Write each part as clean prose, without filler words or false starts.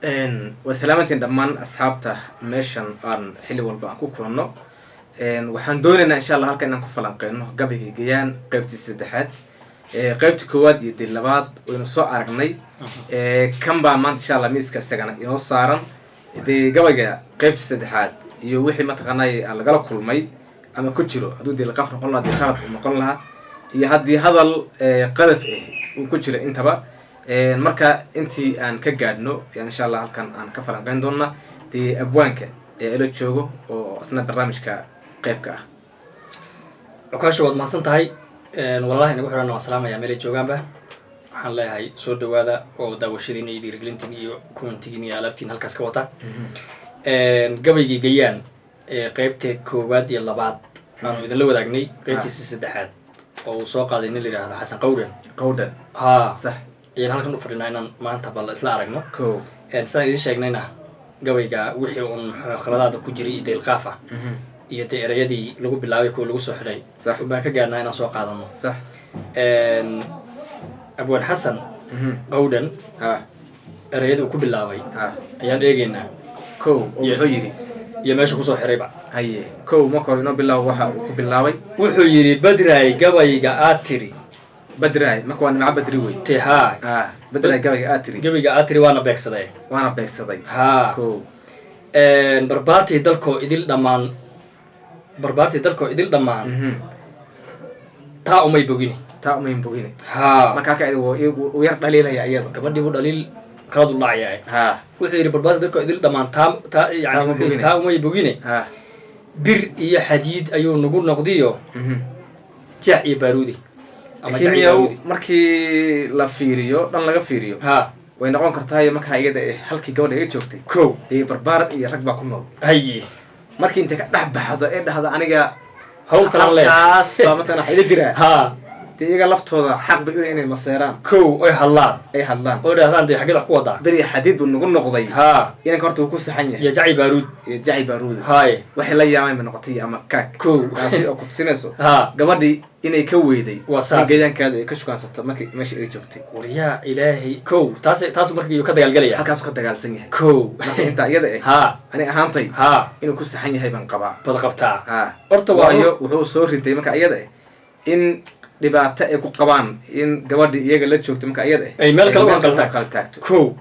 Waa salaamantiin dhammaan asxaabta meeshan aan xilli walba aan ku kulanno. Waxaan doonaynaa, insha Allah, halkan inaan ku falanqeyno gabayga Gayaan qeybtii saddexaad. Qeybtii koowaad iyo dil labaad waynu soo aragnay. Kan baa maanta, insha Allah, miiska isagana inoo saaran. Dee gabayga qeybtii saddexaad iyo wixii mataqaanay aan lagala kulmay ama ku jiro, hadduu dil qaf noqon lahaa, dii khalad uu noqon lahaa iyo haddii hadal qadaf ah uu ku jiro intaba. Marka intii aan ka gaadhno ayaan, insha Allah, halkan aan ka falanqeyn doonaa. Dee abwaanka ee ila joogo oo isna barnaamijka qeybka ah. Cukaasha, waad mahadsan tahay. Walaalaha inagu xidhan waan salaamaya meelay joogaanba. Waxaan leeyahay soo dhawaada oo daawashadiina iyo dhiirigelintiin iyo commentigiin iyo alaabtiin halkaas ka wata. Gabaygii Gayaan ee qeybteed koowaad iyo labaad aanu idinla wadaagnay, qeybtiisa saddexaad oo uu soo qaaday nin la yidhaahdo Xasan Qawdhan. Qawdhan. Haa. Sax. Ayaan halkan u fadhinaa inaan maanta bal isla aragno. Ko. Sidaan idin sheegnayna, gabayga wixii uun khaladaada ku jiray iyo deelqaaf ah iyo dee ereyadii lagu bilaabay, kuwa lagu soo xidhay baan ka gaarnaa inaan soo qaadano. Abwaan Xasan Qawdhan ereyadii uu ku bilaabay ayaan eegeynaa. Ko, oo muxuu yidhi? Iyo meesha kusoo xirayba. Haye, kow, marka hore inoo bilaabo waxa uu ku bilaabay. Wuxuu yidhi: "Badraay gabayga aad tiri." Badraay marka waa Nimco Badri wey. Te haa. Badraay gabayga aad tiri. Gabayga aad tiri waana beegsaday. Waana beegsaday. Haa. Ko. Barbaartii dalkoo idil dhammaan, barbaartii dalkoo idil dhammaan, taa umay bogini. Taa umayn bogine. Haa. Marka halka uu yar dhaliilaya iyada. Gabadhii buu dhaliil kala duldhacayaa. Wuxuu yidhi: "Barbaartii dalkoo idil dhammaan, taa Taa yani uma bogine. Taa umay bogine. Bir iyo xadiid ayuu nagu noqdiyo, jeex iyo baaruudi ama laakiin jac iyo miyaw baaruudi." Markii la fiiriyo, dhan laga fiiriyo, way noqon kartaa markaa iyada eh halkii gabadha iga joogtay. Kow. Dee barbaar iyo rag baa ku nool. Markii intay ka dhex baxdo ee dhahdo aniga hawl kalan leeyahay, halkaas baa mataqana waxa ila jiraa. Dee iyaga laftooda xaq bay u inay maseeraan. Kow, oy hadlaan. Ay hadlaan. Oo dhahdaan: "Dee xaggee wax ku wadaa?" Beri xadiid buu nagu noqday. Inanka horta wuu ku saxan yahay. Iyo jaci baaruud. Iyo jaci baaruuda. Waxay la yaabeen bay noqotay ama kaag. Taasi oo ku tusinayso gabadhii inay ka weyday Waa saas. in gayaankaadu ay ka shukaansato markii meesha ay joogtay. Waryaa Ilaahay, kow, taas marka iyuu ka dagaalgelaya. Halkaasuu ka dagaalsan yahay. Kow. Marka intaa iyada eh, ani ahaantay inuu ku saxan yahay baan qabaa. Bad qabtaa. Horta Horta waa waayo wuxuu soo ritay marka iyada eh in dhibaato ay ku qabaan in gabadhii iyaga la joogtay marka iyada eh Ay meel kale u hanqal taagto. Hanqal taagto. Kow.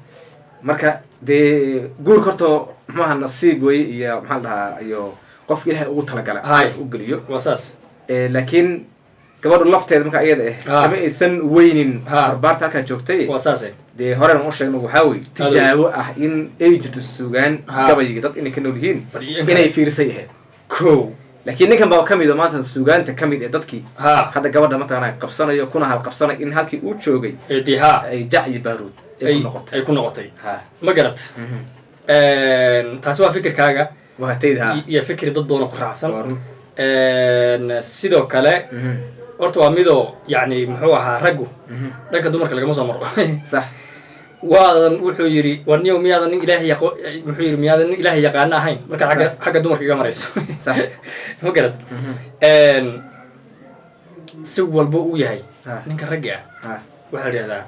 Marka dee guurka horta muxuu ahaa, nasiib wey iyo maxaa la dhahaa iyo qofka Ilaahay ugu talagala qof u geliyo. Waa saas. Laakiin gabadhu lafteeda marka iyada eh kama aysan weynin barbaarta halkaa joogtay. Waa saase. Dee horena u sheegno, waxaa wey tijaabo ah in ay jirto sugaan gabayga dad inay ka nool yihiin inay fiirisay ahayd. Laakiin ninkan baa kamid oo maanta suugaanta kamid ee dadkii hadda gabadha mataqaana qabsanayo kuna halqabsanayo in halkii uu joogay ee dee haa ay jac iyo baaruud ay ku noqotay. Ay ku noqotay. Ma garat? Taasi waa fikirkaaga. Waa tayda, ha. Iyo fikir dad badan oo ku raacsan. Waa run. Sidoo kale, horta waa midoo yani muxuu ahaa, raggu dhanka dumarka lagama soo maro. Waadan wuxuu yidhi: "War niyow, miyaadan nin Ilaahay yaqo?" Muxuu yidhi: "Miyaadan nin Ilaahay yaqaano ahayn markaad xagga dumarka iga marayso?" Ma garad? Si walba uu yahay ninka ragga ah, waxaa la yidhahdaa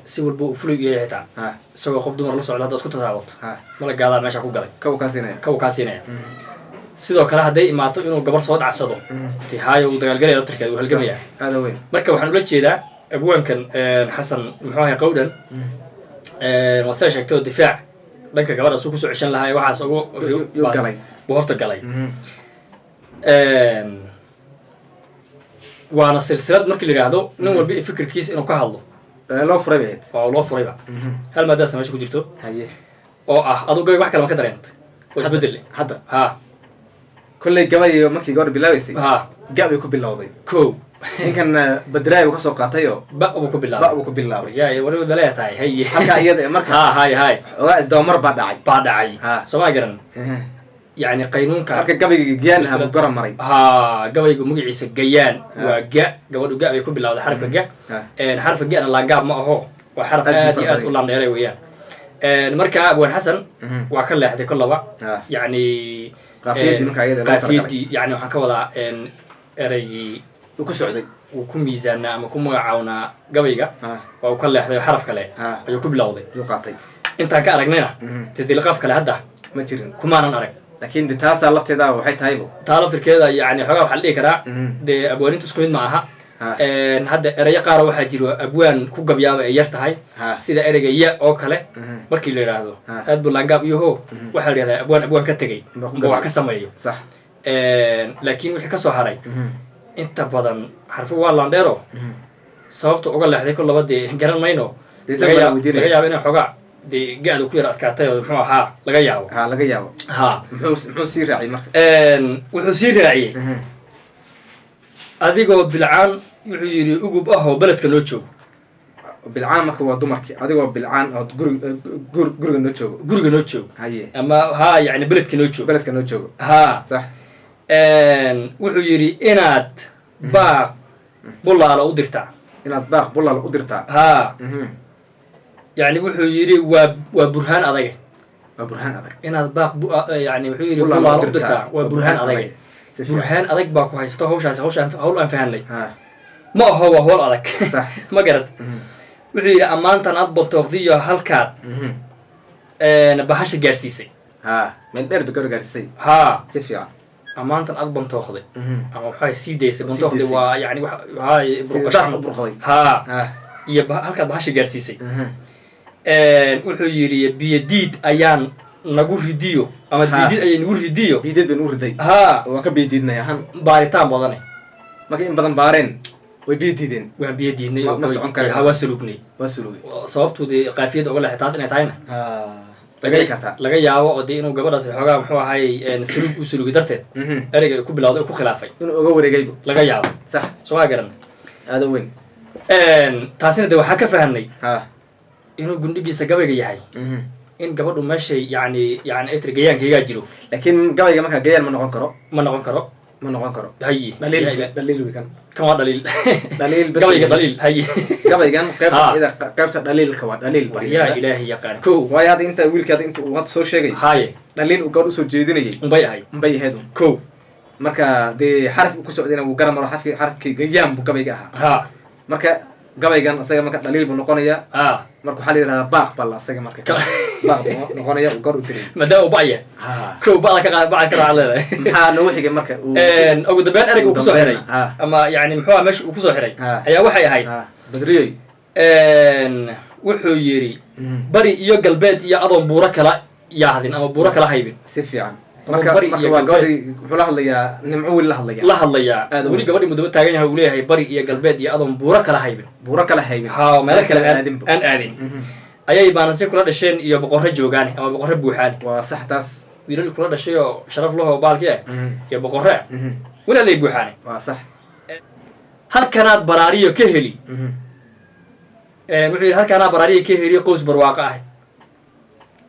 si walba uu fulay u yahay, xitaa isagoo qof dumar la socda haddaad isku tataabato, malagaadaa meesha ku galay. Kaw kaa siinaya. Kaw kaa siinaya. Sidoo kale hadday imaato inuu gabar soo dhacsado, ti haayo uu dagaalgalaya laftarkeeda, uu halgamaya. Aada weyn. Marka waxaan ula jeedaa abwaankan Xasan muxuu ahay Qawdhan, waa sida sheegtay oo difaac dhanka gabadha suu kusoo ceshan lahaa ee waxaas ugu yuu galay. Buu horta galay. Waana silsilad markii la yidhaahdo nin walba iyo fikirkiisa inuu ka hadlo. Loo furay bay ahayd. Waa loo furayba. Hal maadaasa meesha ku jirto oo ah aduu gabay wax kale ma ka dareentay oo isbedel leh? Hadda? Ha. Kolley gabay markii gabadha bilaabaysay, ga bay ku bilowday. Ninkan badraay buu kasoo qaatay oo ba buu ku ba bilaabay. Buu ku bilaabay. Yaa wariba balaya tahay, haye. Halkaa iyada eh marka ha hay hay ogaa isdabamar baa dhacay. Baa dhacay. Soo ma garan? Yani qaynuunka Halka gabayga Gayaan ahaa buu gara maray. Ha, gabaygu magaciisa Gayaan. Waa ga, gabadhu ga bay ku bilowday, xarafka ga. Xarafka gana laangaab ma aho, waa xaraf Aad buu aad iyo aad fara u laandheeray weeyaan. Marka abwaan Xasan waa ka leexday kollaba yacni Qaafiyadii markaa iyada loo talagalay. Qaafiyadii, yani waxaan ka wadaa ereygii uu ku socday. Uu ku miisaanaa ama ku magacawnaa gabayga, waa uu ka leexday oo xaraf kale ayuu ku bilowday. Yuu qaatay. Intaan ka aragnayna dee dilqaaf kale hadda Ma jirin. kumaanan arag. Laakiin de taasaa lafteeda waxay tahaybo. Taa laftirkeeda yani xoogaa waxaa la dhihi karaa dee abwaanintu isku mid ma aha. Hadda erayo qaara waxaa jiro abwaan ku gabyaaba ay yar tahay, sida ereyga ya oo kale. Markii la yidhaahdo aad buu laangaab iyo ho, waxaa la yidhahdaa abwaan abwaan ka tegey Ba ku amba wax gabay. ka sameeyo. Laakiin wixii kasoo haray inta badan xarfu waa laandheero. Sababta uga leexday kol laba dee garan mayno. Dee isaga baa la weydiinaya. Laga yaabo inay xoogaa dee ga-da ku yar adkaatay oo muxuu ahaa laga yaabo. Ha, laga yaabo. Ha. Muxuu sii raaciyay marka? Wuxuu sii raaciyey adigoo bilcaan, wuxuu yidhi, ugub ah oo beledka noo joogo. Bilcaan marka waa dumarkii. Adigoo bilcaan oo guriga noo joogo. Guriga noo joogo. Haye. Ama ha yani beledka noo joogo. Beledka noo joogo. Ha. Sax. Wuxuu yidhi inaad baaq bulaala u dirtaa. Inaad baaq bulaal u dirtaa. Ha. Yani wuxuu yidhi waa burhaan adage. Waa burhaan adag. Inaad baaq yani wuxuu yidhi Bulaala bulaala u dirtaa waa burhaan adage. Si fiican. Burhaan adag baa ku haysto hawshaasi, hawshaan hawl aan fahanay ma aho, waa hawl adag. Ma garad? Wuxuu yidhi ammaantan aad bantooqdiyo halkaad bahasha gaarsiisay. Ha, meel dheer bay ka gaarsiisay. Ha. Si fiican. Ammaantan aad bantooqday ama waxay sii daysay Sii bantooqday daysay. Waa yani wax ha Sida daadka u burqaday. Ha. Iyo halkaad bahasha gaarsiisay. Wuxuu yidhi biyodiid ayaan nagu ridiyo ama diidid ayay nagu ridiyo. Biideed bay nagu riday. Ha. Waan ka biidiidnay ahaan. Baaritaan badane. Markay in badan baareen way biyo diideen. Waan biyo diidnay. Ma socon karayo. Ha, waa saluugnay. Waa sulugay. Sababtuu dee qaafiyadda uga leexay taas inay tahayna Laga dhici kartaa. Laga yaabo oo dee inuu gabadhaas xoogaa muxuu ahay saluug uu salugay darteed ereyga ay ku bilowday oo ku khilaafay. Inuu uga wareegaybo. Laga yaabo. Soo maa garan? Aada weyn. Taasina dee waxaa ka fahanay inuu gundhigiisa gabayga yahay in gabadhu meeshay yani ay tiri gayaankaygaa jiro. Laakiin gabayga markaa gayaan ma noqon karo. Ma noqon karo. Ma noqon karo. Haye. Dhaliil. Yaa Dhaliil wey kan. Kan waa dhaliil. Dhaliil bas. Gabayga dhaliil, haye. Gabaygan qaybta iyada qaybta dhaliilka waa dhaliil baa War la yaa yidhahdaa. Ilaahay yaqaan ko. Waayo hadda inta wiilka hadda inta uu hadda soo sheegay haye dhaliil uu gabadh usoo jeedinayay unbay ahayd. Unbay ahayd un. Ko. Marka dee xaraf uu ku socdayna wuu garan maro xarafkii gayaan buu gabayga ahaa. Marka gabaygan asaga marka dhaliil buu noqonayaa. Marka waxaa la yidhahdaa baaq bal asaga marka baaq buu noqonaya uu gabadh u diray. Maadaama uu ba'ya ko ba'da ka qaad ba'da ka raac leedahay. Maxaa noogu xigay marka uu Ugu dambeyn ereyga uu kusoo xiray ama yani muxuu ahaa meesha uu kusoo xiray ayaa waxay ahayd Ha, badriyoy. Wuxuu yidhi bari iyo galbeed iyo adoon buuro kala yaahdin ama buuro kala haybin. Si fiican. Ama Marka bari marka iyo waa galbeed. gabadhii wuxuu la hadlayaa, Nimco weli la hadlayaa. La hadlayaa. Aad u weli weyn. Gabadhii muddo taagan yahay uu leeyahay bari iyo galbeed iyo adoon buuro kala haybin. Buuro kala haybin. Ha, meelo kale aan aadinba. Aan aadin ayay baanasyo kula dhasheen iyo boqorro joogaane ama boqorro buuxaane. Waa sax taas. Wiilal kula dhashay oo sharaf lahoo baalki ah iyo boqorre ah weli alay buuxaane. Waa sax. Halkanaad baraariyo ka heli. Wuxuu yidhi halkanaad baraariyo ka heli qoys barwaaqo ah.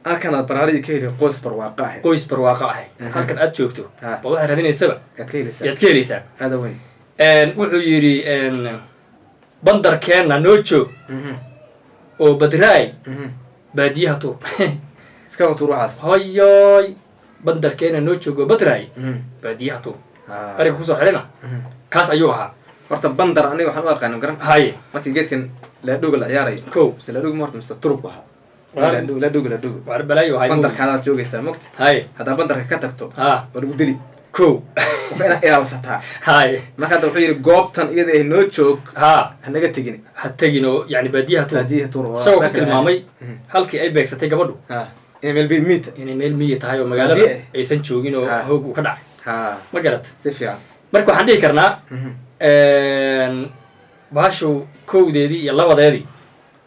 Halkanaad baraarida ka heli qoys barwaaqo ah. Qoys barwaaqo ah. Halkan aad joogto ba waxaad raadinaysaba yaad ka helaysaa. Yaad ka helaysaa. Aada weyn. Wuxuu yidhi bandarkeenna noo joog oo badraay baadiyaha tuur. Iska watur waxaas. Hoyoy, bandarkeenna noo joog oo badraay baadiyaha tuur. Ereyga kusoo xirayna kaas ayuu ahaa. Horta bandar aniga waxaan u aqaana garan haye markii geedkan laadhowga la ciyaarayo. Kow. Mise laadhowga ma horta mise turub ahaa? Laadhowga. Waar balaayo ahay. Bandarkaadaad joogaysaa mogta. Haye. Haddaa bandarka ka tagto waa lagu dili. Kow. Waa inaad ilaalsataa. Haye. Marka hadda wuxuu yidhi goobtan iyada eh noo joog, hanaga tegin. Ha tegin oo yani baadiyaha tuur. Baadiyaha tuur oo Isagoo ku meel kale tilmaamay aadin. halkii ay beegsatay gabadhu Inay meel miita inay meel miyi tahay oo magaalada Baadiye eh. aysan joogin oo hoog uu ka dhacay. Ma garat? Si fiican. Marka waxaan dhihi karnaa bahashu kowdeedii iyo labadeedii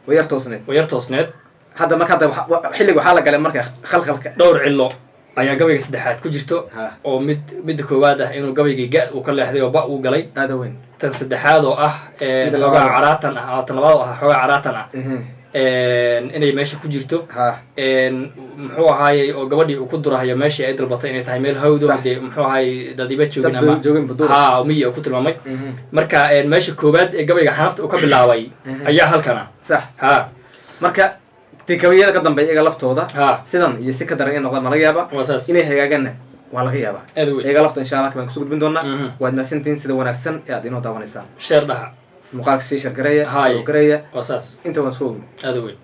way yar toosneed. Way yar toosneed. Hadda marka hadda xilliga waxaa la galay marka khalkhalka. Dhowr cillo ayaa gabayga saddexaad ku jirto oo midda koowaad ah inuu gabaygii ga uu ka leexday oo ba uu galay. Aada weyn. Tan saddexaad oo ah Midda xoogaa labaad. caraatan ah oo tan labaad oo ah xoogaa caraatan ah inay meesha ku jirto. Muxuu ahaayey oo gabadhii uu ku durahayo meeshii ay dalbatay inay tahay meel hawdo dee muxuu ahaayey dadiba joogin Dad ama joogin ba duur. Ha, miyi uu ku tilmaamay. Marka meesha koowaad ee gabayga xanafta uu ka bilaabay ayaa halkana. Sax. Marka dee gabayada ka dambeeya iyaga laftooda sidan iyo si ka daran inay noqdaan ma laga yaabaa. Waa saas. Inay hagaaganna waa laga yaabaa. Aad u weyn. Iyaga lafta insha Allah baan kusoo gudbin doonaa. Waad mahadsantihiin sida wanaagsan ee aad inoo daawanaysaan. Sheer dhaha. Muuqaalka sii shar gareeya, Haye. gareeya. Waa saas. Inta waan soo ogno. Aad u weyn.